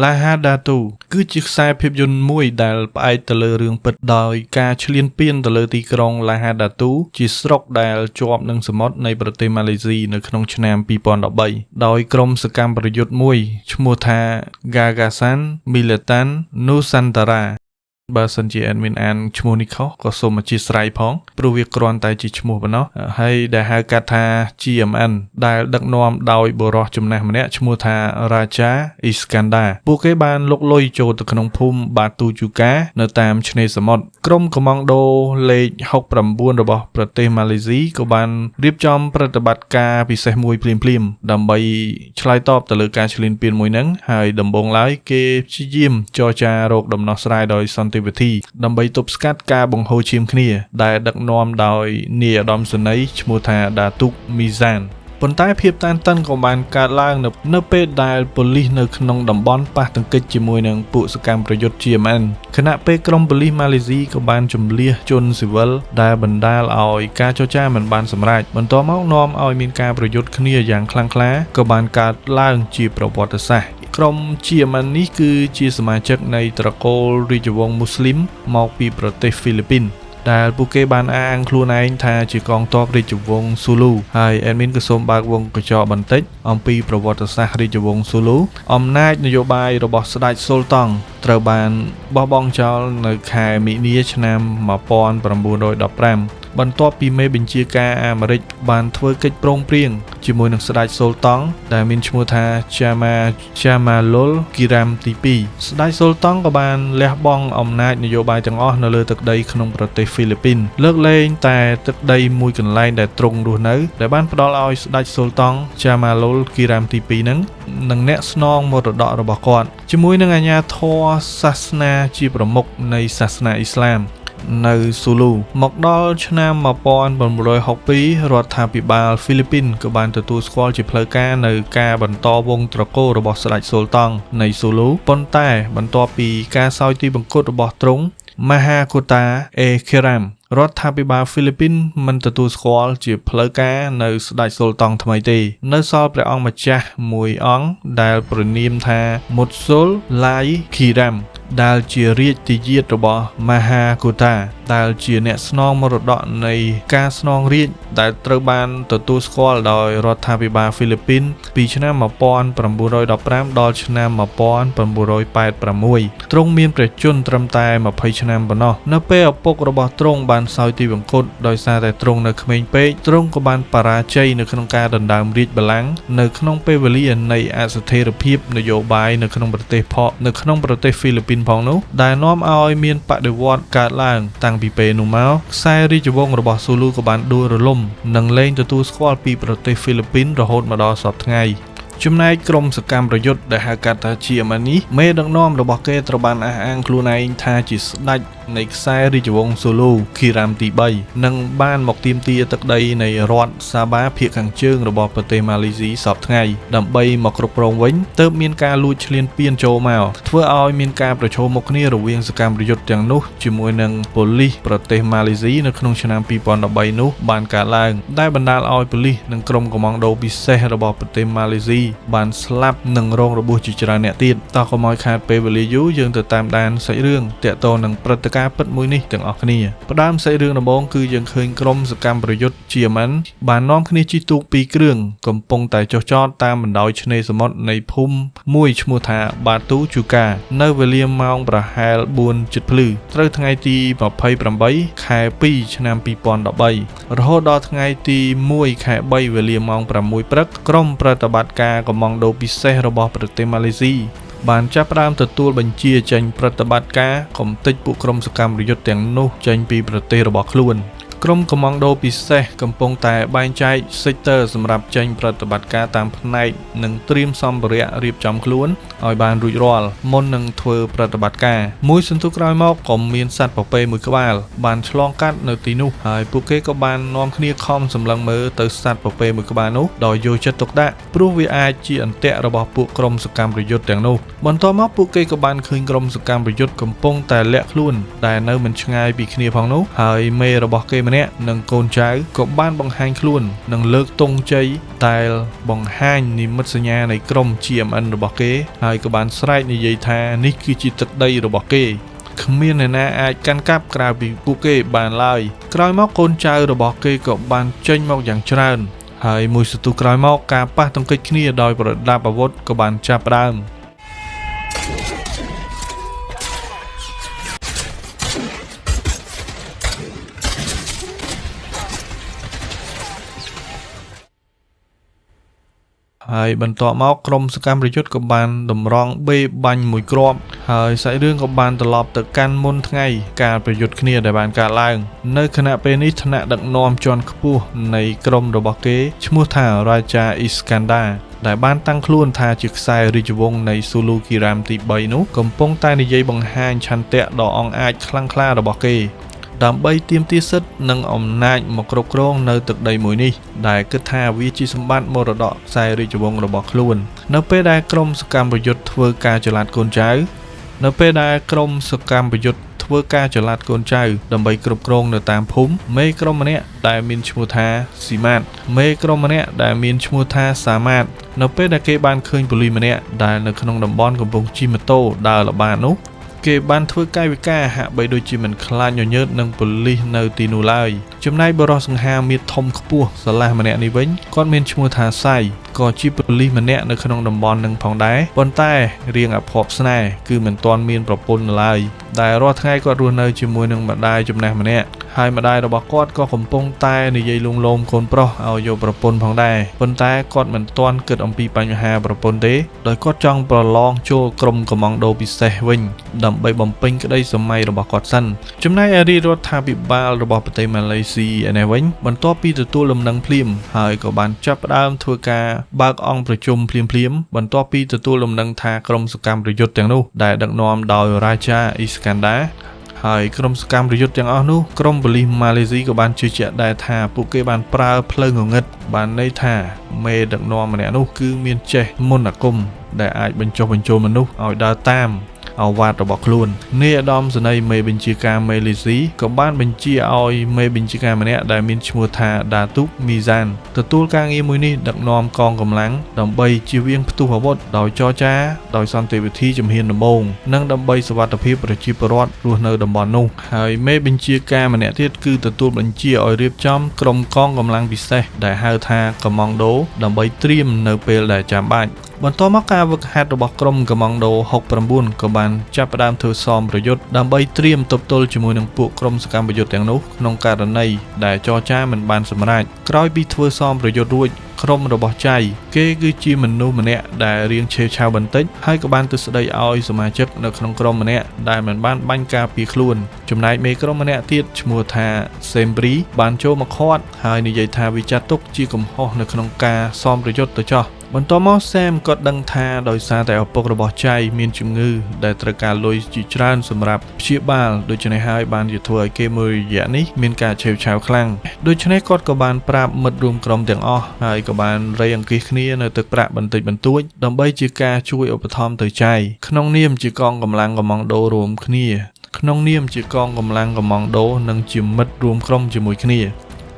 Lahad Datu គឺជាខ្សែភាពយន្តមួយដែលផ្អែកទៅលើរឿងពិតដោយការឈ្លានពានទៅលើទីក្រុង Lahad Datu ជាស្រុកដែលជាប់នឹងសមុទ្រនៃប្រទេសម៉ាឡេស៊ីនៅក្នុងឆ្នាំ2013ដោយក្រុមសកម្មប្រយុទ្ធមួយឈ្មោះថា Gagasan Militan Nusantara បើសិនជា admin អានឈ្មោះនេះខុសក៏សូមអធ្យាស្រ័យផងព្រោះវាគ្រាន់តែជាឈ្មោះប៉ុណ្ណោះហើយដែលហៅកាត់ថា GMN ដែលដឹកនាំដោយបុរសចំណាស់ម្នាក់ឈ្មោះថា Raja Iskandar ពួកគេបានលុកលុយចូលទៅក្នុងភូមិបាទូជូកានៅតាមឆ្នេរសមុទ្រក្រុមកុម៉ង់ដូលេខ69របស់ប្រទេសម៉ាឡេស៊ីក៏បានរៀបចំប្រតិបត្តិការពិសេសមួយភ្លាមៗដើម្បីឆ្លើយតបទៅលើការឈ្លានពានមួយហ្នឹងហើយដំបូងឡើយគេព្យាយាមចរចារកដំណោះស្រាយដោយសន្តិវិធីដើម្បីទប់ស្កាត់ការបង្ហូរឈាមគ្នាដែលដឹកនាំដោយនាយឧត្តមសេនីយ៍ឈ្មោះថាដាទុកមីសានប៉ុន្តែភាពតានតឹងក៏បានកើតឡើងនៅពេលដែលប៉ូលីសនៅក្នុងតំបន់ប៉ះទង្គិចជាមួយនឹងពួកសកម្មប្រយុទ្ធ GMN ខណៈពេលក្រុមប៉ូលីសម៉ាឡេស៊ីក៏បានជម្លៀសជនស៊ីវិលដែលបណ្ដាលឲ្យការចរចាមិនបានសម្រេចបន្ទាប់មកនាំឲ្យមានការប្រយុទ្ធគ្នាយ៉ាងខ្លាំងក្លាក៏បានកើតឡើងជាប្រវត្តិសាស្ត្រក្រុម GMN នេះគឺជាសមាជិកនៃត្រកូលរាជវង្សមូស្លីមមកពីប្រទេសហ្វីលីពីនដែលពួកគេបានអះអាងខ្លួនឯងថាជាកងទ័ពរាជវង្សស៊ូលូហើយ admin ក៏សូមបើកវង់ក្រចកបន្តិចអំពីប្រវត្តិសាស្ត្ររាជវង្សស៊ូលូអំណាចនយោបាយរបស់ស្ដេចស៊ុលតង់ត្រូវបានបោះបង់ចោលនៅខែមីនាឆ្នាំ1915បន្ទាប់ពីមេបញ្ជាការអាមេរិកបានធ្វើកិច្ចព្រមព្រៀងជាមួយនឹងស្ដេចស៊ុលតង់ដែលមានឈ្មោះថាចាម៉ាលុលគីរ៉ាំទី2ស្ដេចស៊ុលតង់ក៏បានលះបង់អំណាចនយោបាយទាំងអស់នៅលើទឹកដីក្នុងប្រទេសហ្វីលីពីនលើកលែងតែទឹកដីមួយកន្លែងដែលទ្រង់រស់នៅដែលបានផ្ដល់ឲ្យស្ដេចស៊ុលតង់ចាម៉ាលុលគីរ៉ាំទី2ហ្នឹងនិងអ្នកស្នងមរតករបស់គាត់ជាមួយនឹងអាជ្ញាធរសាសនាជាប្រមុខនៃសាសនាអ៊ីស្លាមនៅស៊ូលូមកដល់ឆ្នាំ1962រដ្ឋាភិបាលហ្វីលីពីនក៏បានទទួលស្គាល់ជាផ្លូវការនៅការបន្តវង្សត្រកូលរបស់ស្ដេចស៊ុលតង់នៃស៊ូលូប៉ុន្តែបន្ទាប់ពីការសោយទីវង្គតរបស់ទ្រង់មហាកូតាអេខេរ៉ាំរដ្ឋាភិបាលហ្វីលីពីនមិនទទួលស្គាល់ជាផ្លូវការនៅស្ដេចស៊ុលតង់ថ្មីទេនៅសល់ព្រះអង្គម្ចាស់មួយអង្គដែលប្រនាមថាមុតស៊ុលឡៃខីរ៉ាំដែលជារាជទាយាទរបស់មហាកូតាដែលជាអ្នកស្នងមរតកនៃការស្នងរាជដែលត្រូវបានទទួលស្គាល់ដោយរដ្ឋាភិបាលហ្វីលីពីនពីឆ្នាំ1915ដល់ឆ្នាំ1986ទ្រង់មានព្រះជន្មត្រឹមតែ20ឆ្នាំប៉ុណ្ណោះនៅពេលឪពុករបស់ទ្រង់បានសោយទីវង្គតដោយសារតែទ្រង់នៅក្មេងពេកទ្រង់ក៏បានបរាជ័យនៅក្នុងការដណ្ដើមរាជបល្ល័ង្កនៅក្នុងពេលវេលានៃអស្ថិរភាពនយោបាយនៅក្នុងប្រទេសផកនៅក្នុងប្រទេសហ្វីលីពីនផងនោះដែលនាំឲ្យមានបដិវត្តន៍កើតឡើងតាំងពីពេលនោះមកខ្សែរាជវង្សរបស់ស៊ូលូក៏បានដួលរលំនិងលែងទទួលស្គាល់ពីប្រទេសហ្វីលីពីនរហូតមកដល់សព្វថ្ងៃចំណែកក្រុមសកម្មប្រយុទ្ធដែលហៅកាត់ថា GMN នេះមេដឹកនាំរបស់គេត្រូវបានអះអាងខ្លួនឯងថាជាស្ដេចនៃខ្សែរាជវង្សស៊ូលូខីរ៉ាំទី3និងបានមកទាមទារទឹកដីនៃរដ្ឋសាបាភាគខាងជើងរបស់ប្រទេសម៉ាឡេស៊ីសព្វថ្ងៃដើម្បីមកគ្រប់គ្រងវិញទើបមានការលួចឈ្លានពានចូលមកធ្វើឲ្យមានការប្រឈមមុខគ្នារវាងសកម្មប្រយុទ្ធទាំងនោះជាមួយនឹងប៉ូលីសប្រទេសម៉ាឡេស៊ីនៅក្នុងឆ្នាំ2013នោះបានកើតឡើងដែលបណ្ដាលឲ្យប៉ូលីសនិងក្រុមកុម៉ង់ដូពិសេសរបស់ប្រទេសម៉ាឡេស៊ីបានស្លាប់និងរងរបួសជាច្រើនអ្នកទៀតតោះកុំឲ្យខាតពេលវេលាយូរយើងទៅតាមដានសាច់រឿងទាក់ទងនឹងព្រឹត្តិការណ៍ពិតមួយនេះទាំងអស់គ្នាផ្ដើមសាច់រឿងដំបូងគឺយើងឃើញក្រុមសកម្មប្រយុទ្ធ GMN បាននាំគ្នាជិះទូកពីរគ្រឿងកំពុងតែចុះចតតាមបណ្ដោយឆ្នេរសមុទ្រនៃភូមិមួយឈ្មោះថាបាទូជូកានៅវេលាម៉ោងប្រហែល4ជិតភ្លឺត្រូវថ្ងៃទី28ខែ2ឆ្នាំ2013រហូតដល់ថ្ងៃទី1ខែ3វេលាម៉ោង6ព្រឹកក្រុមប្រតិបត្តិការកុម៉ង់ដូពិសេសរបស់ប្រទេសម៉ាឡេស៊ីបានចាប់ផ្ដើមទទួលបញ្ជាចេញប្រតិបត្តិការកំទេចពួកក្រុមសកម្មប្រយុទ្ធទាំងនោះចេញពីប្រទេសរបស់ខ្លួនក្រុមកុម៉ង់ដូពិសេសកំពុងតែបែងចែក sector សម្រាប់ចេញប្រតិបត្តិការតាមផ្នែកនិងត្រៀមសម្ភារៈរៀបចំខ្លួនឲ្យបានរួចរាល់មុននឹងធ្វើប្រតិបត្តិការមួយសន្ទុះក្រោយមកក៏មានសត្វពពែមួយក្បាលបានឆ្លងកាត់នៅទីនោះហើយពួកគេក៏បាននាំគ្នាខំសម្លឹងមើលទៅសត្វពពែមួយក្បាលនោះដោយយកចិត្តទុកដាក់ព្រោះវាអាចជាអន្ទាក់របស់ពួកក្រុមសកម្មប្រយុទ្ធទាំងនោះបន្ទាប់មកពួកគេក៏បានឃើញក្រុមសកម្មប្រយុទ្ធកំពុងតែលាក់ខ្លួនដែលនៅមិនឆ្ងាយពីគ្នាផងនោះហើយមេរបស់គេ ម្នាក់និងកូនចៅក៏បានបង្ហាញខ្លួននិងលើកទង់ជ័យដែលបង្ហាញនិមិត្តសញ្ញានៃក្រុម GMN របស់គេហើយក៏បានស្រែកនិយាយថានេះគឺជាទឹកដីរបស់គេគ្មានអ្នកណាអាចកាន់កាប់ក្រៅពីពួកគេបានឡើយក្រោយមកកូនចៅរបស់គេក៏បានចេញមកយ៉ាងច្រើនហើយមួយសន្ទុះក្រោយមកការប៉ះទង្គិចគ្នាដោយប្រដាប់អាវុធក៏បានចាប់ផ្ដើមហើយបន្ទាប់មកក្រុមសកម្មប្រយុទ្ធក៏បានតម្រង់បេបាញ់មួយគ្រាប់ហើយសាច់រឿងក៏បានត្រឡប់ទៅកាន់មុនថ្ងៃការប្រយុទ្ធគ្នាដែលបានកើតឡើងនៅខណៈពេលនេះថ្នាក់ដឹកនាំជាន់ខ្ពស់នៃក្រុមរបស់គេឈ្មោះថា Raja Iskandar ដែលបានតាំងខ្លួនថាជាខ្សែរាជវង្សនៃស៊ូលូគីរ៉ាមទី3នោះកំពុងតែនិយាយបង្ហាញឆន្ទៈដ៏អង់អាចខ្លាំងក្លារបស់គេដើម្បីទាមទារសិទ្ធិនិងអំណាចមកគ្រប់គ្រងនៅទឹកដីមួយនេះដែលគិតថាវាជាសម្បត្តិមរតកខ្សែរាជវង្សរបស់ខ្លួននៅពេលដែលក្រុមសកម្មប្រយុទ្ធធ្វើការចល័តកូនចៅនៅពេលដែលក្រុមសកម្មប្រយុទ្ធធ្វើការចល័តកូនចៅដើម្បីគ្រប់គ្រងនៅតាមភូមិមេក្រុមម្នាក់ដែលមានឈ្មោះថាស៊ីម៉ាតមេក្រុមម្នាក់ដែលមានឈ្មោះថាសាម៉ាតនៅពេលដែលគេបានឃើញប៉ូលីសម្នាក់ដែលនៅក្នុងតំបន់កំពុងជិះម៉ូតូដើរល្បាតនោះគេបានធ្វើកាយវិការហាក់បីដូចជាមិនខ្លាចញញើតនឹងប៉ូលីសនៅទីនោះឡើយចំណែកបុរសសង្ហាមាត្រធំខ្ពស់ស្រឡះម្នាក់នេះវិញគាត់មានឈ្មោះថាសៃក៏ជាប៉ូលីសម្នាក់នៅក្នុងតំបន់នឹងផងដែរប៉ុន្តែរៀងអភ័ព្វស្នេហ៍គឺមិនទាន់មានប្រពន្ធនៅឡើយដែលរាល់ថ្ងៃគាត់រស់នៅជាមួយនឹងម្ដាយចំណាស់ម្នាក់ហើយម្ដាយរបស់គាត់ក៏កំពុងតែនិយាយលួងលោមកូនប្រុសឲ្យយកប្រពន្ធផងដែរប៉ុន្តែគាត់មិនទាន់គិតអំពីបញ្ហាប្រពន្ធទេដោយគាត់ចង់ប្រឡងចូលក្រុមកុម្ម៉ង់ដូពិសេសវិញដើម្បីបំពេញក្តីសម័យរបស់គាត់សិនចំណែកឯរាជរដ្ឋាភិបាលរបស់ប្រទេសម៉ាឡេស៊ីឯនេះវិញបន្ទាប់ពីទទួលលំនឹងភ្លាមហើយក៏បានចាប់ផ្ដើមធ្វើការបើកអង្គប្រជុំភ្លាមៗបន្ទាប់ពីទទួលលំនឹងថាក្រុមសកម្មប្រយុទ្ធទាំងនោះដែលដឹកនាំដោយ Raja Iskandar ហើយក្រុមសកម្មប្រយុទ្ធទាំងអស់នោះក្រុមប៉ូលីសម៉ាឡេស៊ីក៏បានជឿជាក់ដែរថាពួកគេបានប្រើផ្លូវងងឹតបានន័យថាមេដឹកនាំម្នាក់នោះគឺមានចេះមន្តអាគមដែលអាចបញ្ចុះបញ្ចូលមនុស្សឲ្យដើរតាមឱវាទរបស់ខ្លួននាយឧត្តមសេនីយ៍មេបញ្ជាការម៉ាឡេស៊ីក៏បានបញ្ជាឲ្យមេបញ្ជាការម្នាក់ដែលមានឈ្មោះថាដាទុកមីសានទទួលការងារមួយនេះដឹកនាំកងកម្លាំងដើម្បីជៀសវាងផ្ទុះអាវុធដោយចរចាដោយសន្តិវិធីជំហានដំបូងនិងដើម្បីសុវត្ថិភាពប្រជាពលរដ្ឋរស់នៅតំបន់នោះហើយមេបញ្ជាការម្នាក់ទៀតគឺទទួលបញ្ជាឲ្យរៀបចំក្រុមកងកម្លាំងពិសេសដែលហៅថាកុម៉ង់ដូដើម្បីត្រៀមនៅពេលដែលចាំបាច់បន្ទាប់មកការវឹកហាត់របស់ក្រុមកុម្ម៉ង់ដូ69ក៏បានចាប់ផ្ដើមធ្វើសមប្រយុទ្ធដើម្បីត្រៀមទប់ទល់ជាមួយនឹងពួកក្រុមសកម្មប្រយុទ្ធទាំងនោះក្នុងករណីដែលចរចាមិនបានសម្រេចក្រោយពីធ្វើសមប្រយុទ្ធរួចក្រុមរបស់ចៃគេគឺជាមនុស្សម្នាក់ដែលរៀងឆេវឆាវបន្តិចហើយក៏បានទៅស្ដីឲ្យសមាជិកនៅក្នុងក្រុមម្នាក់ដែលមិនបានបាញ់ការពារខ្លួនចំណែកមេក្រុមម្នាក់ទៀតឈ្មោះថាសេមព្រីបានចូលមកឃាត់ហើយនិយាយថាវាចាត់ទុកជាកំហុសនៅក្នុងការសមប្រយុទ្ធទៅចោះបន្ទាប់មកសែមក៏ដឹងថាដោយសារតែឪពុករបស់ចៃមានជំងឺដែលត្រូវការលុយជាច្រើនសម្រាប់ព្យាបាលដូច្នេះហើយបានជាធ្វើឲ្យគេមួយរយៈនេះមានការឆេវឆាវខ្លាំងដូច្នេះគាត់ក៏បានប្រាប់មិត្តរួមក្រុមទាំងអស់ហើយក៏បានរៃអង្គាសគ្នានៅទឹកប្រាក់បន្តិចបន្តួចដើម្បីជាការជួយឧបត្ថម្ភទៅចៃក្នុងនាមជាកងកម្លាំងកុម្ម៉ង់ដូរួមគ្នាក្នុងនាមជាកងកម្លាំងកុម្ម៉ង់ដូនិងជាមិត្តរួមក្រុមជាមួយគ្នា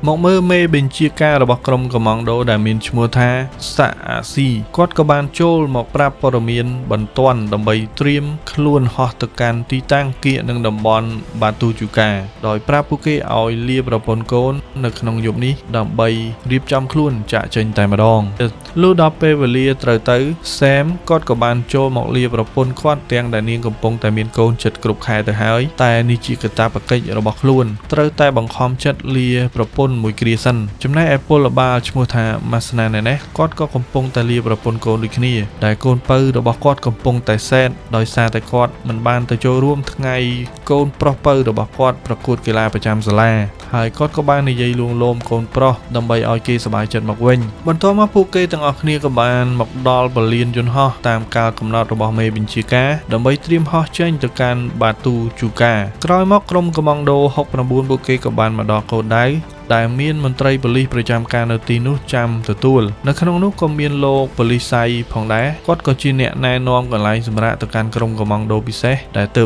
មកមើលមេបញ្ជាការរបស់ក្រុមកុម្ម៉ង់ដូដែលមានឈ្មោះថាសាអាស៊ីគាត់ក៏បានចូលមកប្រាប់ព័ត៌មានបន្ទាន់ដើម្បីត្រៀមខ្លួនហោះទៅកាន់ទីតាំងគៀកនឹងតំបន់បាទូជូកាដោយប្រាប់ពួកគេឲ្យលាប្រពន្ធកូននៅក្នុងយប់នេះដើម្បីរៀបចំខ្លួនចាកចេញតែម្ដងលុះដល់ពេលវេលាត្រូវទៅសែមគាត់ក៏បានចូលមកលាប្រពន្ធគាត់ទាំងដែលនាងកំពុងតែមានកូនចិត្តគ្រប់ខែទៅហើយតែនេះជាកាតព្វកិច្ចរបស់ខ្លួនត្រូវតែបង្ខំចិត្តលាប្រពន្ធមួយគ្រាសិនចំណែកឯពលបាលឈ្មោះថាម៉ាស្នាណែនេះគាត់ក៏កំពុងតែលាប្រពន្ធកូនដូចគ្នាដែលកូនពៅរបស់គាត់កំពុងតែសែតដោយសារតែគាត់មិនបានទៅចូលរួមថ្ងៃកូនប្រុសពៅរបស់គាត់ប្រកួតកីឡាប្រចាំសាលាហើយគាត់ក៏បាននិយាយលួងលោមកូនប្រុសដើម្បីឲ្យគេសប្បាយចិត្តមកវិញបន្ទាប់មកពួកគេទាំងអស់គ្នាក៏បានមកដល់ពលានយន្តហោះតាមកាលកំណត់របស់មេបញ្ជាការដើម្បីត្រៀមហោះចេញទៅកាន់បាទូជូកាក្រោយមកក្រុមកុម្ម៉ង់ដូ69ពួកគេក៏បានមកដល់គោលដៅ ដែលមានមន្ត្រីប៉ូលីសប្រចាំការនៅទីនោះចាំទទួលនៅក្នុងនោះក៏មានលោកប៉ូលីសសៃផងដែរគាត់ក៏ជាអ្នកណែនាំកន្លែងសម្រាកទៅកាន់ក្រុមកុម្ម៉ង់ដូពិសេសដែលទើ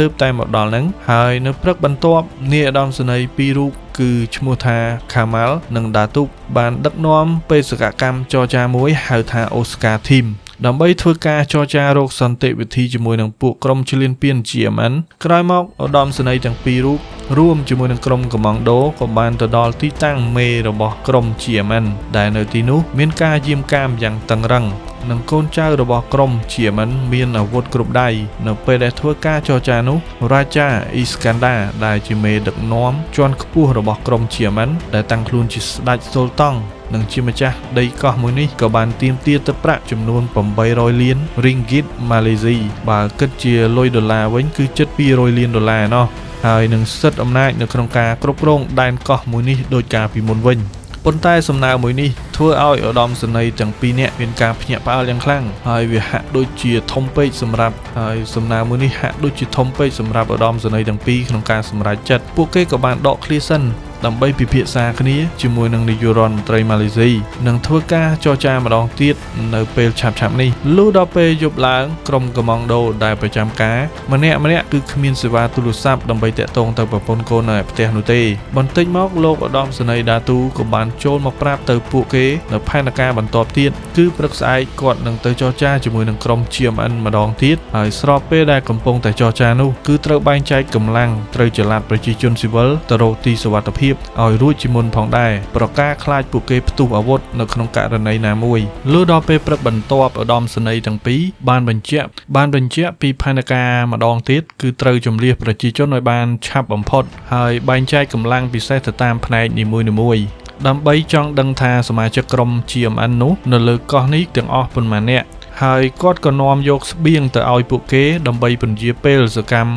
បតែមកដល់ហ្នឹងហើយនៅព្រឹកបន្ទាប់នាយឧត្តមសេនីយ៍ពីររូបគឺឈ្មោះថាខាម៉ាល់និងដាទុកបានដឹកនាំបេសកកម្មចរចាមួយហៅថាអូស្ការធីមដើម្បីធ្វើការចរចារកសន្តិវិធីជាមួយនឹងពួកក្រុមឈ្លានពាន GMN ក្រោយមកឧត្តមសេនីយ៍ទាំងពីររូបរួមជាមួយនឹងក្រុមកុម្ម៉ង់ដូក៏បានទៅដល់ទីតាំងមេរបស់ក្រុម GMN ដែលនៅទីនោះមានការយាមកាមយ៉ាងតឹងរ៉ឹងនិងកូនចៅរបស់ក្រុម GMN មានអាវុធគ្រប់ដៃនៅពេលដែលធ្វើការចរចានោះរ៉ាចាអ៊ីស្កាន់ដាដែលជាមេដឹកនាំជាន់ខ្ពស់របស់ក្រុម GMN ដែលតាំងខ្លួនជាស្ដេចសូលតង់និងជាម្ចាស់ដីកោះមួយនេះក៏បានទាមទារទឹកប្រាក់ចំនួន800លានរីងហ្គីតម៉ាឡេស៊ីបើគិតជាលុយដុល្លារវិញគឺជិត200លានដុល្លារឯណោះហើយនឹងសិទ្ធិអំណាចនៅក្នុងការគ្រប់គ្រងដែនកោះមួយនេះដោយការពីមុនវិញប៉ុន្តែសំណើមួយនេះធ្វើឲ្យឧត្តមសេនីយ៍ទាំងពីរនាក់មានការភ្ញាក់ផ្អើលយ៉ាងខ្លាំងហើយវាហាក់ដូចជាធំពេកសម្រាប់ហើយសំណើមួយនេះហាក់ដូចជាធំពេកសម្រាប់ឧត្តមសេនីយ៍ទាំងពីរក្នុងការសម្រេចចិត្តពួកគេក៏បានដកឃ្លាសិនដើម្បីពិភាក្សាគ្នាជាមួយនឹងនាយករដ្ឋមន្ត្រីម៉ាឡេស៊ីនិងធ្វើការចរចាម្ដងទៀតនៅពេលឆាប់ៗនេះលុះដល់ពេលយប់ឡើងក្រុមកុម្ម៉ង់ដូដែលប្រចាំការម្នាក់ៗគឺគ្មានសេវាទូរស័ព្ទដើម្បីតាក់ទងទៅប្រពន្ធកូននៅផ្ទះនោះទេបន្តិចមកលោកឧត្តមសេនីយ៍ដាទូក៏បានចូលមកប្រាប់ទៅពួកគេនៅផែនការបន្ទាប់ទៀតគឺព្រឹកស្អែកគាត់នឹងទៅចរចាជាមួយនឹងក្រុម GMN ម្ដងទៀតហើយស្របពេលដែលកំពុងតែចរចានោះគឺត្រូវបែងចែកកម្លាំងត្រូវចល័តប្រជាជនស៊ីវិលទៅរកទីសុវត្ថិភាពឲ្យរួចជាមុនផងដែរប្រការខ្លាចពួកគេផ្ទុះអាវុធនៅក្នុងករណីណាមួយលុះដល់ពេលព្រឹកបន្ទាប់ឧត្តមសេនីយ៍ទាំងពីរបានបញ្ជាក់ពីផែនការម្ដងទៀតគឺត្រូវជំលះប្រជាជនឲ្យបានឆាប់បំផុតហើយបែងចែកកម្លាំងពិសេសទៅតាមផ្នែកនីមួយៗដើម្បីចង់ដឹងថាសមាជិកក្រុម GMN នោះនៅលើកោះនេះទាំងអស់ប៉ុន្មាននាក់ហើយគាត់ក៏នាំយកស្បៀងទៅឲ្យពួកគេដើម្បីពន្យាពេលសកម្ម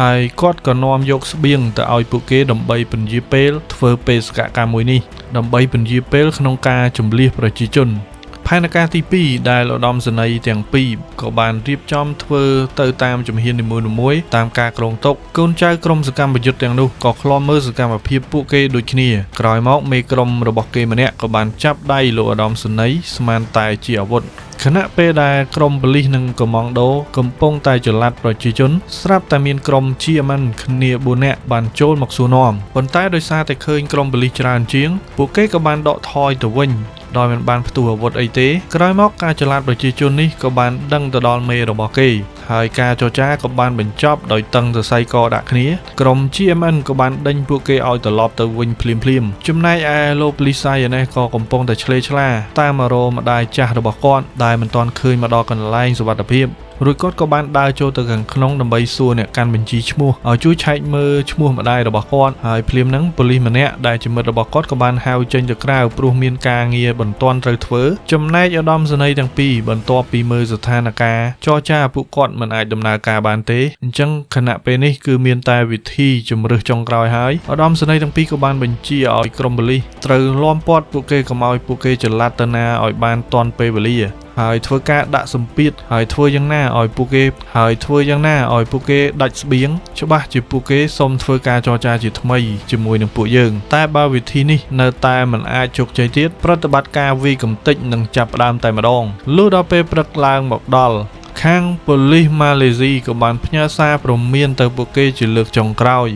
ហើយគាត់ក៏នាំយកស្បៀងទៅឲ្យពួកគេដើម្បីពន្យាពេលធ្វើបេសកកម្មមួយនេះដើម្បីពន្យាពេលក្នុងការជំលះប្រជាជនផែនការទី2ដែលឧត្តមសេនីយ៍ទាំងពីរក៏បានរៀបចំធ្វើទៅតាមជំហាននីមួយៗតាមការគ្រោងទុកកូនចៅក្រុមសកម្មយុទ្ធទាំងនោះក៏ឃ្លាំមើលសកម្មភាពពួកគេដូចគ្នាក្រោយមកមេក្រុមរបស់គេម្នាក់ក៏បានចាប់ដៃលោកឧត្តមសេនីយ៍ស្មានតែជាអាវុធខណៈពេលដែលក្រុមប៉ូលីសនិងកុម្ម៉ង់ដូកំពុងតែចល័តប្រជាជនស្រាប់តែមានក្រុម GMN គ្នា4នាក់បានចូលមកសួរនាំប៉ុន្តែដោយសារតែឃើញក្រុមប៉ូលីសច្រើនជាងពួកគេក៏បានដកថយទៅវិញដោយមិនបានផ្ទុះអាវុធអីទេក្រោយមកការចល័តប្រជាជននេះក៏បានដឹងទៅដល់មេរបស់គេហើយការចរចាក៏បានបញ្ចប់ដោយតឹងសរសៃកដាក់គ្នាក្រុម GMN ក៏បានដេញពួកគេឲ្យត្រឡប់ទៅវិញភ្លាមៗចំណែកឯលោកប៉ូលីសឯនេះក៏កំពុងតែឆ្លេឆ្លាតាមមករកម្ដាយចាស់របស់គាត់ដែលមិនទាន់ឃើញមកដល់កន្លែងសុវត្ថិភាពរួចគាត់ក៏បានដើរចូលទៅខាងក្នុងដើម្បីសួរអ្នកកាន់បញ្ជីឈ្មោះឲ្យជួយឆែកមើលឈ្មោះម្ដាយរបស់គាត់ហើយភ្លាមហ្នឹងប៉ូលីសម្នាក់ដែលជាមិត្តរបស់គាត់ក៏បានហៅចេញទៅក្រៅព្រោះមានការងារបន្ទាន់ត្រូវធ្វើចំណែកឧត្តមសេនីយ៍ទាំងពីរបន្ទាប់ពីមើលស្ថានភាពចរចាពួកគាត់មិនអាចដំណើរការបានទេអញ្ចឹងខណៈពេលនេះគឺមានតែវិធីជំរើសចុងក្រោយហើយឧត្តមសេនីយ៍ទាំងពីរក៏បានបញ្ជាឲ្យក្រុមប៉ូលីសត្រូវล้อមព័ទ្ធពួកគេកុំឲ្យពួកគេចល័តទៅណាឲ្យបានទាន់ពេលវេលាហើយធ្វើការដាក់សម្ពាធហើយធ្វើយ៉ាងណាឲ្យពួកគេហើយធ្វើយ៉ាងណាឲ្យពួកគេដាច់ស្បៀងច្បាស់ជាពួកគេសូមធ្វើការចរចាជាថ្មីជាមួយនឹងពួកយើងតែបើវិធីនេះនៅតែមិនអាចជោគជ័យទៀតប្រតិបត្តិការវាយកំទេចនឹងចាប់ផ្ដើមតែម្ដងលុះដល់ពេលព្រឹកឡើងមកដល់ខាងប៉ូលីសម៉ាឡេស៊ីក៏បានផ្ញើសារព្រមានទៅពួកគេជាលើកចុងក្រោយ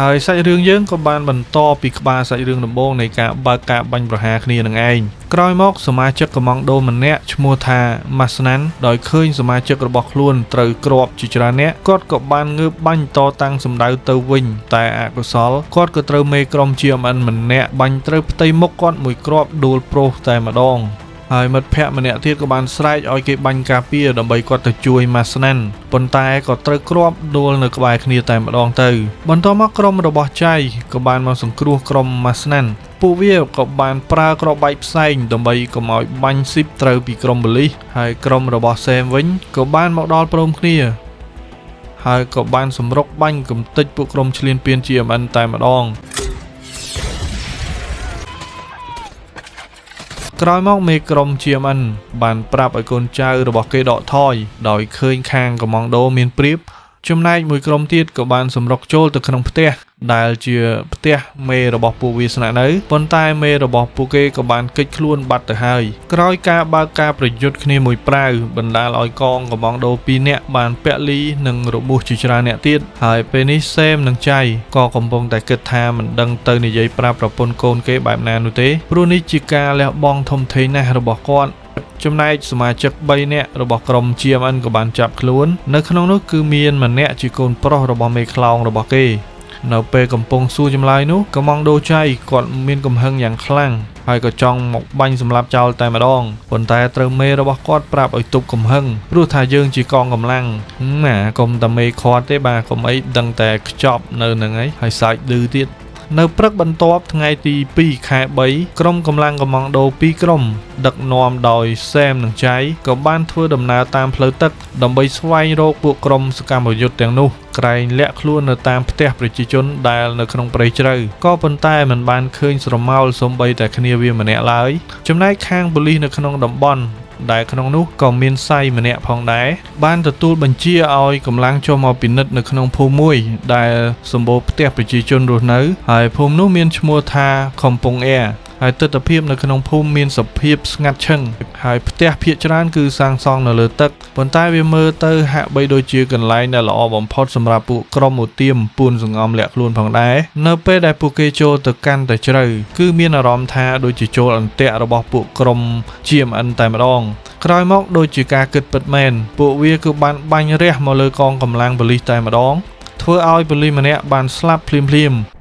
ហើយសាច់រឿងយើងក៏បានបន្តពីក្បាលសាច់រឿងដំបូងនៃការបើកការបាញ់ប្រហារគ្នានឹងឯងក្រោយមកសមាជិកកុម្ម៉ង់ដូម្នាក់ឈ្មោះថាម៉ាស្ណាន់ដោយឃើញសមាជិករបស់ខ្លួនត្រូវគ្រាប់ជាច្រើនអ្នកគាត់ក៏បានងើបបាញ់តតាំងសម្ដៅទៅវិញតែអកុសលគាត់ក៏ត្រូវមេក្រុម GMN ម្នាក់បាញ់ត្រូវផ្ទៃមុខគាត់មួយគ្រាប់ដួលប្រុសតែម្ដងហើយមិត្តភ័ក្តិម្នាក់ទៀតក៏បានស្រែកឲ្យគេបាញ់ការពារដើម្បីគាត់ទៅជួយម៉ាស្ណាន់ប៉ុន្តែក៏ត្រូវគ្រាប់ដួលនៅក្បែរគ្នាតែម្ដងទៅបន្ទាប់មកក្រុមរបស់ចៃក៏បានមកសង្គ្រោះក្រុមម៉ាស្ណាន់ពួកវាក៏បានប្រើគ្រាប់បែកផ្សែងដើម្បីកុំឲ្យបាញ់ស៊ីបត្រូវពីក្រុមប៉ូលីសហើយក្រុមរបស់សែមវិញក៏បានមកដល់ព្រមគ្នាហើយក៏បានសម្រុកបាញ់កំទេចពួកក្រុមឈ្លានពាន GMN តែម្ដងក្រោយមកមេក្រុម GMN បានប្រាប់ឲ្យកូនចៅរបស់គេដកថយដោយឃើញខាងកុម្ម៉ង់ដូមានព្រៀប ចំណែកមួយក្រុមទៀតក៏បានសម្រុកចូលទៅក្នុងផ្ទះដែលជាផ្ទះមេរបស់ពួកវាស្នាក់នៅប៉ុន្តែមេរបស់ពួកគេក៏បានគេចខ្លួនបាត់ទៅហើយក្រោយការបើកការប្រយុទ្ធគ្នាមួយប្រាវបណ្ដាលឲ្យកងកំងដូ2នាក់បានពលីនិងរបួសជាច្រើនអ្នកទៀតហើយពេលនេះសេមនិងចៃក៏កំពុងតែគិតថាមិនដឹងទៅនិយាយប្រាប់ប្រពន្ធកូនគេបែបណានោះទេព្រោះនេះជាការលះបង់ធំធេងណាស់របស់គាត់ចំណែកសមាជិក3នាក់របស់ក្រុម GMN ក៏បានចាប់ខ្លួននៅក្នុងនោះគឺមានម្នាក់ជាកូនប្រុសរបស់មេខ្លោងរបស់គេនៅពេលកំពុងសួរចម្លើយនោះកំងដូចៃគាត់មានកំហឹងយ៉ាងខ្លាំងហើយក៏ចង់មកបាញ់សម្លាប់ចោលតែម្ដងប៉ុន្តែត្រូវមេរបស់គាត់ប្រាប់ឲ្យទប់កំហឹងព្រោះថាយើងជាកងកម្លាំងណាកុំតែមេខាត់ទេបាទកុំអីដឹងតែខ្ចប់នៅនឹងឯងហើយសើចឌឺទៀតនៅព្រឹកបន្ទាប់ថ្ងៃទី2ខែ3ក្រុមកម្លាំងកំងដូ2ក្រុមដឹកនាំដោយសែមនិងចៃក៏បានធ្វើដំណើរតាមផ្លូវទឹកដើម្បីស្វែងរកពួកក្រុមសកម្មយុទ្ធទាំងនោះក្រែងលាក់ខ្លួននៅតាមផ្ទះប្រជាជនដែលនៅក្នុងព្រៃជ្រៅក៏ប៉ុន្តែមិនបានឃើញស្រមោលសូម្បីតែគ្នាវាម្នាក់ឡើយចំណែកខាងប៉ូលីសនៅក្នុងតំបន់ដែលក្នុងនោះក៏មានសៃម្នាក់ផងដែរបានទទួលបញ្ជាឲ្យកម្លាំងចុះមកពិនិត្យនៅក្នុងភូមិមួយដែលសម្បូរផ្ទះប្រជាជនរស់នៅហើយភូមិនោះមានឈ្មោះថាកំពង់អែហើយទិដ្ឋភាពនៅក្នុងភូមិមានសភាពស្ងាត់ឈឹងហើយផ្ទះភាគច្រើនគឺសាងសង់នៅលើទឹកប៉ុន្តែវាមើលទៅហាក់បីដូចជាកន្លែងដែលល្អបំផុតសម្រាប់ពួកក្រុមឧទាមពួនសង្ងំលាក់ខ្លួនផងដែរនៅពេលដែលពួកគេចូលទៅកាន់តែជ្រៅគឺមានអារម្មណ៍ថាដូចជាចូលអន្ទាក់របស់ពួកក្រុម GMN តែម្ដងក្រោយមកដូចជាការគិតពិតមែនពួកវាគឺបានបាញ់រះមកលើកងកម្លាំងប៉ូលីសតែម្ដងធ្វើឲ្យប៉ូលីសម្នាក់បានស្លាប់ភ្លាមៗ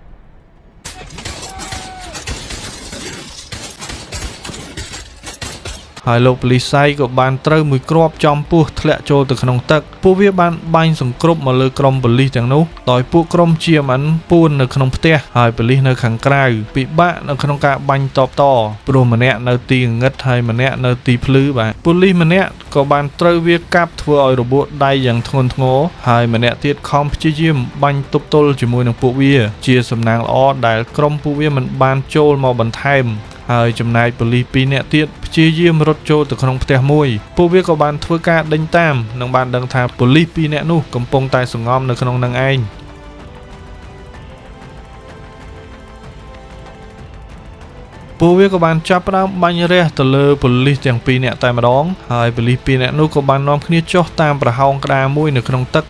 ហើយលោកប៉ូលីសសៃក៏បានត្រូវមួយគ្រាប់ចំពោះធ្លាក់ចូលទៅក្នុងទឹកពួកវាបានបាញ់សង្គ្រប់មកលើក្រុមប៉ូលីសទាំងនោះដោយពួកក្រុម GMN ពួននៅក្នុងផ្ទះហើយប៉ូលីសនៅខាងក្រៅពិបាកនៅក្នុងការបាញ់តបតព្រោះម្នាក់នៅទីងងឹតហើយម្នាក់នៅទីភ្លឺបាទប៉ូលីសម្នាក់ក៏បានត្រូវវាកាប់ធ្វើឲ្យរបួសដៃយ៉ាងធ្ងន់ធ្ងរហើយម្នាក់ទៀតខំព្យាយាមបាញ់ទប់ទល់ជាមួយនឹងពួកវាជាសំណាងល្អដែលក្រុមពួកវាមិនបានចូលមកបន្ថែមហើយចំណែកប៉ូលីស2នាក់ទៀតព្យាយាមរត់ចូលទៅក្នុងផ្ទះមួយពួកវាក៏បានធ្វើការដេញតាមនិងបានដឹងថាប៉ូលីស2នាក់នោះកំពុងតែសង្ងំនៅក្នុងនឹងឯងពួកវាក៏បានចាប់ផ្ដើមបាញ់រះទៅលើប៉ូលីសទាំង2នាក់តែម្ដងហើយប៉ូលីស2នាក់នោះក៏បាននាំគ្នាចុះតាមប្រហោងក្តារមួយនៅក្នុងទឹក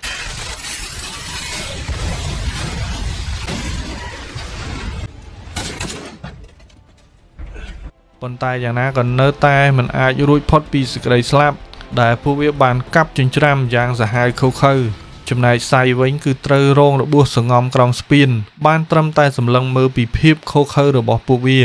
ប៉ុន្តែយ៉ាងណាក៏នៅតែមិនអាចរួចផុតពីសេចក្តីស្លាប់ដែលពួកវាបានកាប់ចិញ្ច្រាំយ៉ាងសាហាវឃោរឃៅចំណែកសៃវិញគឺត្រូវរងរបួសសង្ងំក្រោមស្ពានបានត្រឹមតែសម្លឹងមើលពីភាពឃោរឃៅរបស់ពួកវា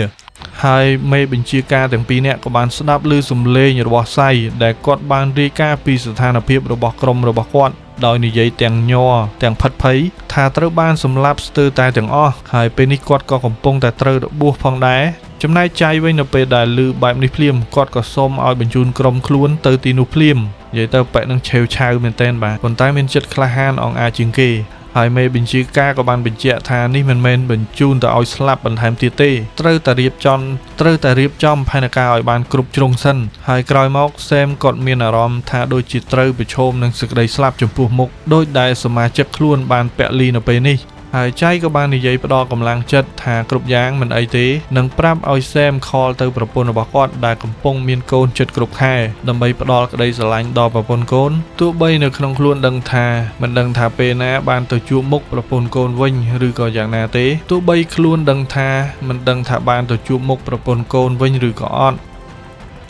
ហើយមេបញ្ជាការទាំងពីរនាក់ក៏បានស្ដាប់ឮសំឡេងរបស់សៃដែលគាត់បានរាយការណ៍ពីស្ថានភាពរបស់ក្រុមរបស់គាត់ដោយនិយាយទាំងញ័រទាំងផិតភ័យថាត្រូវបានសម្លាប់ស្ទើរតែទាំងអស់ហើយពេលនេះគាត់ក៏កំពុងតែត្រូវរបួសផងដែរចំណែកចៃវិញនៅពេលដែលឮបែបនេះភ្លាមគាត់ក៏សូមឲ្យបញ្ជូនក្រុមខ្លួនទៅទីនោះភ្លាមនិយាយទៅប៉ែកនឹងឆេវឆាវមែនទែនបាទប៉ុន្តែមានចិត្តក្លាហានអង្អាចជាងគេហើយមេបញ្ជាការក៏បានបញ្ជាក់ថានេះមិនមែនបញ្ជូនទៅឲ្យស្លាប់បន្ថែមទៀតទេត្រូវតែរៀបចំផែនការឲ្យបានគ្រប់ជ្រុងសិនហើយក្រោយមកសេមគាត់មានអារម្មណ៍ថាដូចជាត្រូវប្រឈមនឹងសេចក្តីស្លាប់ចំពោះមុខដោយដែលសមាជិកខ្លួនបានពលីនៅពេលនេះហើយចៃក៏បាននិយាយផ្ដល់កម្លាំងចិត្តថាគ្រប់យ៉ាងមិនអីទេនិងប្រាប់ឲ្យសែមខលទៅប្រពន្ធរបស់គាត់ដែលកំពុងមានកូនចិត្តគ្រប់ខែដើម្បីផ្ដល់ក្តីស្រឡាញ់ដល់ប្រពន្ធកូនទោះបីនៅក្នុងខ្លួនដឹងថាមិនដឹងថាពេលណាបានទៅជួបមុខប្រពន្ធកូនវិញឬក៏យ៉ាងណាទេទោះបីខ្លួនដឹងថាមិនដឹងថាបានទៅជួបមុខប្រពន្ធកូនវិញឬក៏អត់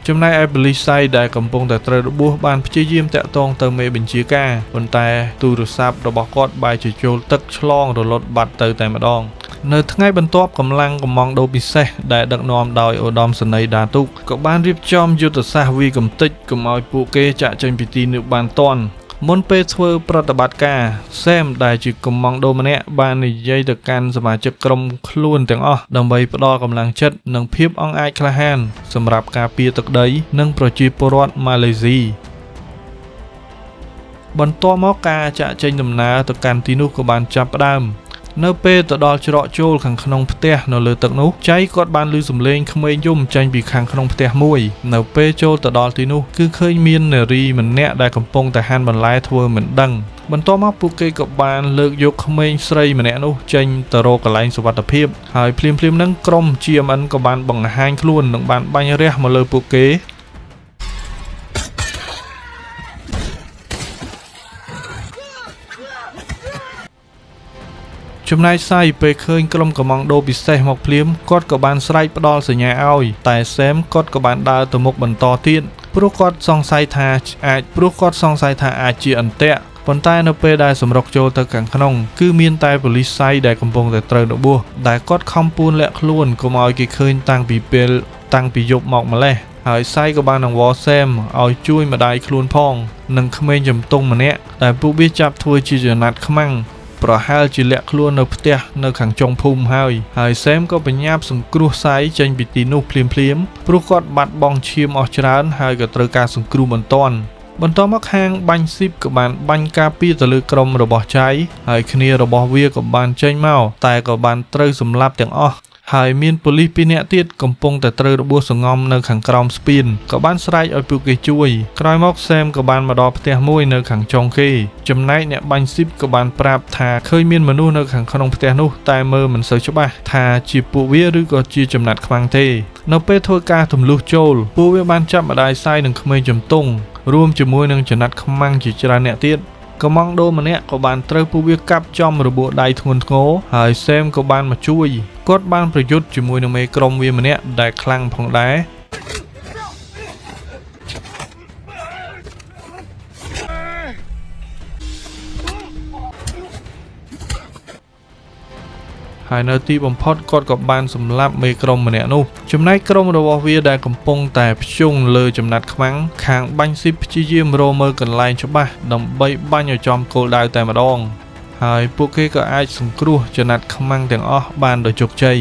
ចំណែកឯប៉ូលីសសៃដែលកំពុងតែត្រូវរបួសបានព្យាយាមតាក់ទងទៅមេបញ្ជាការប៉ុន្តែទូរស័ព្ទរបស់គាត់បែរជាចូលទឹកឆ្លងរលត់បាត់ទៅតែម្ដងនៅថ្ងៃបន្ទាប់កម្លាំងកំងដូពិសេសដែលដឹកនាំដោយឧត្តមសេនីយ៍ដាទុកក៏បានរៀបចំយុទ្ធសាស្ត្រវាយកម្ទេចកុំឲ្យពួកគេចាក់ចេញពីទីនោះបានទាន់មុនពេលធ្វើប្រតិបត្តិការសែមដែលជាកំងដូម្នាក់បាននិយាយទៅកាន់សមាជិកក្រុមខ្លួនទាំងអស់ដើម្បីផ្ដល់កម្លាំងចិត្តនិងភាពអង់អាចក្លាហានសម្រាប់ការពារទឹកដីនិងប្រជាពលរដ្ឋម៉ាឡេស៊ីបន្ទាប់មកការចាក់ចេញដំណើរទៅកាន់ទីនោះក៏បានចាប់ផ្ដើម នៅពេលទៅដល់ច្រកចូលខាងក្នុងផ្ទះនៅលើទឹកនោះចៃគាត់បានឮសំឡេងក្មេងយំចេញពីខាងក្នុងផ្ទះមួយនៅពេលចូលទៅដល់ទីនោះគឺឃើញមាននារីម្នាក់ដែលកំពុងតែហាន់បន្លែធ្វើមិនដឹងបន្ទាប់មកពួកគេក៏បានលើកយកក្មេងស្រីម្នាក់នោះចេញទៅរកកន្លែងសុវត្ថិភាពហើយភ្លាមៗហ្នឹងក្រុម GMN ក៏បានបង្ហាញខ្លួននិងបានបាញ់រះមកលើពួកគេចំណែកសៃពេលឃើញក្រុមកំងដូពិសេសមកភ្លាមគាត់ក៏បានស្រែកផ្ដល់សញ្ញាឲ្យតែសែមគាត់ក៏បានដើរទៅមុខបន្តទៀតព្រោះគាត់សង្ស័យថាអាចជាអន្ទាក់ប៉ុន្តែនៅពេលដែលសម្រុកចូលទៅខាងក្នុងគឺមានតែប៉ូលីសសៃដែលកំពុងតែត្រូវរបួសដែលគាត់ខំពួនលាក់ខ្លួនកុំឲ្យគេឃើញតាំងពីយប់មកម្លេះហើយសៃក៏បានអង្វរសែមឲ្យជួយម្ដាយខ្លួនផងនិងក្មេងជំទង់ម្នាក់ដែលពួកវាចាប់ធ្វើជាចំណាត់ខ្មាំងប្រហែលជាលាក់ខ្លួននៅផ្ទះនៅខាងចុងភូមិហើយហើយសែមក៏បញ្ញាប់សង្គ្រោះសៃចេញពីទីនោះភ្លាមៗព្រោះគាត់បាត់បង់ឈាមអស់ច្រើនហើយក៏ត្រូវការសង្គ្រោះបន្ទាន់បន្តមកខាងបាញ់ស៊ីបក៏បានបាញ់ការពារទៅលើក្រុមរបស់ចៃហើយគ្នារបស់វាក៏បានចេញមកតែក៏បានត្រូវសម្លាប់ទាំងអស់ហើយមានប៉ូលីស2នាក់ទៀតកំពុងតែត្រូវរបួសសងំនៅខាងក្រោមស្ពានក៏បានស្រែកឲ្យពួកគេជួយក្រោយមកសែមក៏បានមកដល់ផ្ទះមួយនៅខាងចុងគេចំណែកអ្នកបាញ់ស៊ីបក៏បានប្រាប់ថាឃើញមានមនុស្សនៅខាងក្នុងផ្ទះនោះតែមើលមិនសូវច្បាស់ថាជាពួកវាឬក៏ជាចំណាត់ខ្មាំងទេនៅពេលធ្វើការទម្លុះចូលពួកវាបានចាប់ម្ដាយសាយនិងក្មេងជំទង់រួមជាមួយនឹងចំណាត់ខ្មាំងជាច្រើនអ្នកទៀតកំងដូម្នាក់ក៏បានត្រូវពួកវាកាប់ចំរបួសដៃធ្ងន់ធ្ងរហើយសែមក៏បានមកជួយគាត់បានប្រយុទ្ធជាមួយនឹងមេក្រុមវាម្នាក់ដែលខ្លាំងផងដែរហើយនៅទីបំផុតគាត់ក៏បានសម្លាប់មេក្រុមម្នាក់នោះចំណែកក្រុមរបស់វាដែលកំពុងតែភ្ជង់លើចំណាត់ខ្មាំងខាងបាញ់ស៊ីបព្យាយាមរកមើលកន្លែងច្បាស់ដើម្បីបាញ់ឲ្យចំគោលដៅតែម្ដងហើយពួកគេក៏អាចសង្គ្រោះចំណាត់ខ្មាំងទាំងអស់បានដោយជោគជ័យ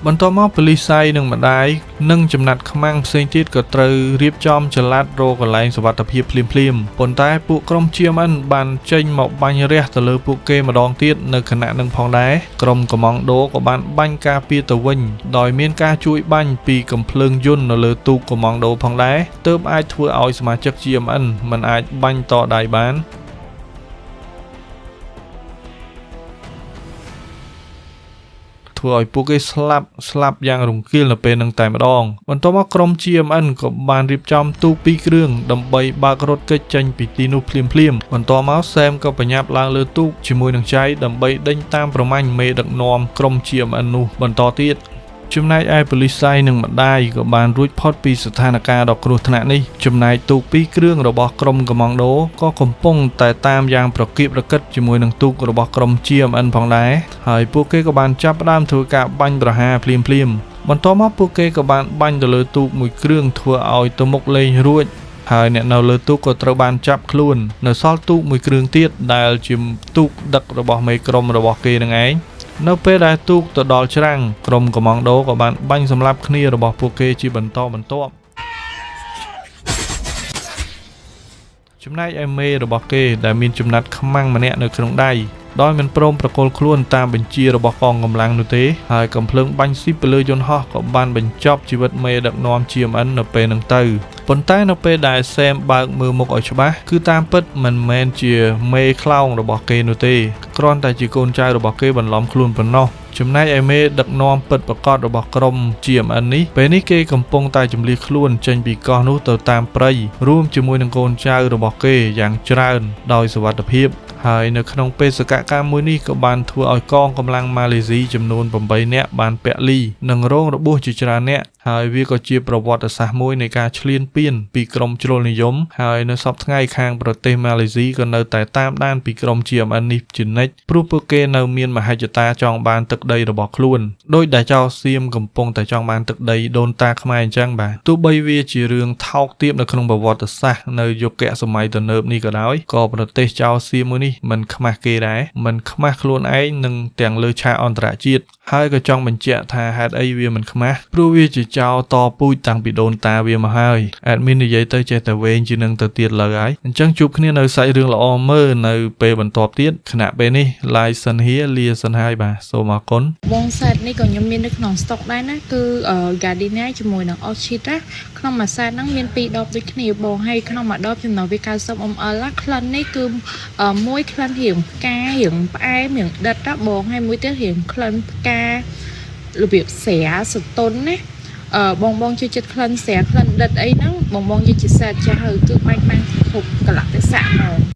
បន្ទាប់មកប៉ូលីសសៃនិងម្ដាយនិងចំណាត់ខ្មាំងផ្សេងទៀតក៏ត្រូវរៀបចំចល័តរកកន្លែងសុវត្ថិភាពភ្លាមៗប៉ុន្តែពួកក្រុម GMN បានចេញមកបាញ់រះទៅលើពួកគេម្ដងទៀតនៅខណៈនឹងផងដែរក្រុមកំងដូក៏បានបាញ់ការពារទៅវិញដោយមានការជួយបាញ់ពីកំភ្លើងយន្តនៅលើទូកកំងដូផងដែរទើបអាចធ្វើឲ្យសមាជិក GMN មិនអាចបាញ់តដៃបានធ្វើឲ្យពួកគេស្លាប់យ៉ាងរង្គាលនៅពេលនឹងតែម្ដងបន្ទាប់មកក្រុម GMN ក៏បានរៀបចំទូក2គ្រឿងដើម្បីបើករថគេចចេញពីទីនោះភ្លាមៗបន្ទាប់មកសែមក៏បញ្ញាប់ឡើងលើទូកជាមួយនឹងចៃដើម្បីដេញតាមប្រមាញ់មេដឹកនាំក្រុម GMN នោះបន្តទៀតចំណែកឯប៉ូលីសសៃនិងម្ដាយក៏បានរួចផុតពីស្ថានភាពដ៏គ្រោះថ្នាក់នេះចំណែកទូក2គ្រឿងរបស់ក្រុមកំងដូក៏កំពុងតែតាមយ៉ាងប្រកៀកប្រកិតជាមួយនឹងទូករបស់ក្រុម GMN ផងដែរហើយពួកគេក៏បានចាប់ផ្ដើមធ្វើការបាញ់ប្រហារភ្លាមៗបន្ទាប់មកពួកគេក៏បានបាញ់ទៅលើទូកមួយគ្រឿងធ្វើឲ្យទៅមុខលែងរួចហើយអ្នកនៅលើទូកក៏ត្រូវបានចាប់ខ្លួននៅសល់ទូកមួយគ្រឿងទៀតដែលជាទូកដឹករបស់មេក្រុមរបស់គេនឹងឯងនៅពេលដែលទូកទៅដល់ច្រាំងក្រុមកំងដូក៏បានបាញ់សម្លាប់គ្នារបស់ពួកគេជាបន្តបន្ទាប់ចំណែកឯមេរបស់គេដែលមានចំណាត់ខ្មាំងម្នាក់នៅក្នុងដៃដោយមិនព្រមប្រគល់ខ្លួនតាមបញ្ជារបស់កងកម្លាំងនោះទេហើយកំភ្លើងបាញ់ស៊ីបទៅលើយន្តហោះក៏បានបញ្ចប់ជីវិតមេដឹកនាំ GMN នៅពេលនឹងទៅប៉ុន្តែនៅពេលដែលសែមបើកមើលមុខឲ្យច្បាស់គឺតាមពិតមិនមែនជាមេខ្លោងរបស់គេនោះទេគ្រាន់តែជាកូនចៅរបស់គេបន្លំខ្លួនប៉ុណ្ណោះចំណែកឯមេដឹកនាំពិតប្រាកដរបស់ក្រុម GMN នេះពេលនេះគេកំពុងតែជម្លៀសខ្លួនចេញពីកោះនោះទៅតាមព្រៃរួមជាមួយនឹងកូនចៅរបស់គេយ៉ាងច្រើនដោយសុវត្ថិភាពហើយនៅក្នុងបេសកកម្មមួយនេះក៏បានធ្វើឲ្យកងកម្លាំងម៉ាឡេស៊ីចំនួន8នាក់បានពលីនិងរងរបួសជាច្រើននាក់ហើយវាក៏ជាប្រវត្តិសាស្ត្រមួយនៃការឈ្លានពានពីក្រុមជ្រុលនិយមហើយនៅសប្តាហ៍ថ្ងៃខាងប្រទេសម៉ាឡេស៊ីក៏នៅតែតាមដានពីក្រុម GMN នេះជានិច្ចព្រោះពួកគេនៅមានមហិច្ឆតាចង់បានទឹកដីរបស់ខ្លួនដោយដែលចៅសៀមកំពុងតែចង់បានទឹកដីដូនតាខ្មែរអញ្ចឹងបាទទោះបីវាជារឿងថោកទាបនៅក្នុងប្រវត្តិសាស្ត្រនៅយុគសម័យទំនើបនេះក៏ដោយក៏ប្រទេសចៅសៀមមួយនេះមិនខ្មាស់គេដែរមិនខ្មាស់ខ្លួនឯងនិងទាំងលើឆាកអន្តរជាតិ ហើយក៏ចង់បញ្ជាក់ថាហេតុអីវាមិនខ្មាស់ព្រោះវាជាចោរតពូជតាំងពីដូនតាវាមកហើយ admin និយាយទៅចេះតែវែងជាងនឹងទៅទៀតលើហើយអញ្ចឹងជួបគ្នានៅសាច់រឿងល្អមើលនៅពេលបន្ទាប់ទៀតខណៈពេលនេះ live សិនហៀលាសិនហើយបាទសូមអរគុណ។ បង set នេះក៏ខ្ញុំមាននៅក្នុង stock ដែរណាគឺ Gardenia ជាមួយនឹង Orchid ណាក្នុងមួយ set ហ្នឹងមាន2ដបដូចគ្នាបងហើយក្នុងមួយដបចំណុះវា90 ml ណាក្លិននេះគឺមួយក្លិនរៀងផ្ការៀងផ្អែមរៀងដិតណាបងហើយមួយទៀតរៀងក្លិនផ្ការបៀបស្រាសតុនណាអឺបងបងជួយចិត្តក្លិនស្រាក្លិនដិតអីហ្នឹងបងបងយកជា set ចាស់ហើយគឺបាច់បានគ្រប់កលៈទេសៈហ្មង។